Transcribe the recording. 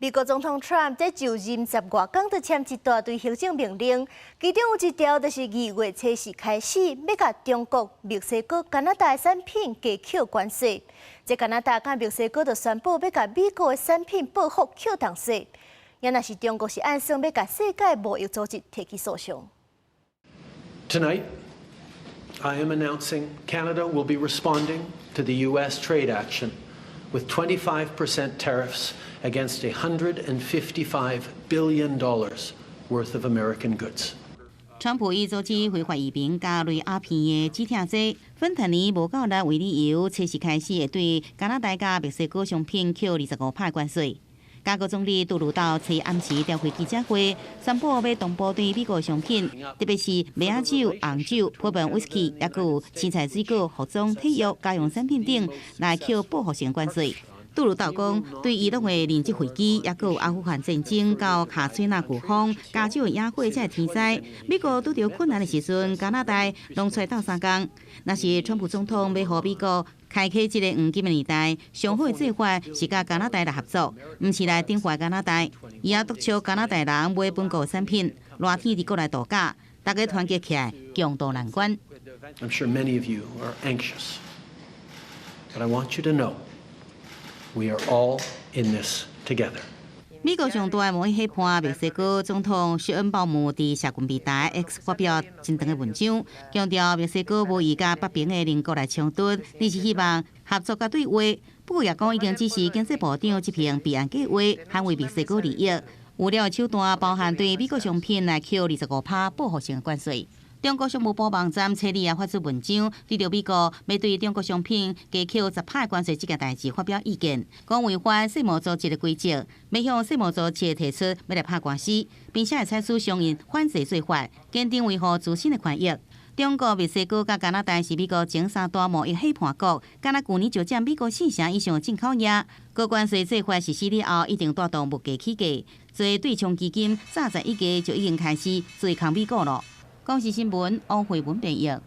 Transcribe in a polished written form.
美國總統川普在就任十外工就簽一大堆行政命令，其中有一條就是2月初四開始，欲共中國、墨西哥、加拿大產品加扣關稅。這加拿大佮墨西哥就宣布欲共美國的產品報復扣重稅。也若是中國是按算欲共世界貿易組織提起訴訟。 Tonight, I am announcing Canada will be responding to the U.S. trade action with 25% tariffs against $155 billion worth of American goods. 川普以阻止非法移民佮類鴉片的止痛劑芬太尼無夠力為理由，初四開始會對加拿大佮墨西哥商品扣25趴關稅。加國總理杜魯道初暗時召開記者會，宣布欲同步對美國商品，特別是麥仔酒、紅酒、波本威士忌，抑閣有青菜、水果、服裝、體育、家用產品等來扣報復性關稅。杜魯道講，對伊朗的人質危機，抑閣有阿富汗戰爭到卡崔娜颶風、加州的野火這天災，美國拄著困難的時陣，加拿大攏出來鬥相共。若是川普總統欲予美國開啟這個黃金的年代，上好的做法是佮加拿大來合作，毋是來懲罰加拿大。伊也督促加拿大人買本國產品，熱天佇國內度假，大家團結起來，共渡難關。 I'm sure many of you are anxious, but I want you to know we are all in this together. 美國上大的貿易夥伴墨西哥總統謝恩鮑姆佇社群平台 X 發表真長的文章，強調墨西哥無意佮北邊的鄰國來衝突，而是希望合作佮對話。不過，也講已經指示經濟部長執行備案計劃，捍衛墨西哥利益。有了手段包含對美國商品來扣25趴報復性關稅。中國商務部網站初二也發出文章，對著美國欲對中國商品加扣10趴關稅這件代誌發表意見，講違反世貿組織的規則，欲向世貿組織提出欲來拍官司，並且會採取相應反制做法，堅定維護自身的權益。中國、墨西哥佮加拿大是美國前三大貿易夥伴國，敢若舊年就佔美國四成以上的進口額。高關稅做法實施了後，一定帶動物價起價。做對沖基金早在1月就已經開始做空美股囉。公視新聞王慧文編譯。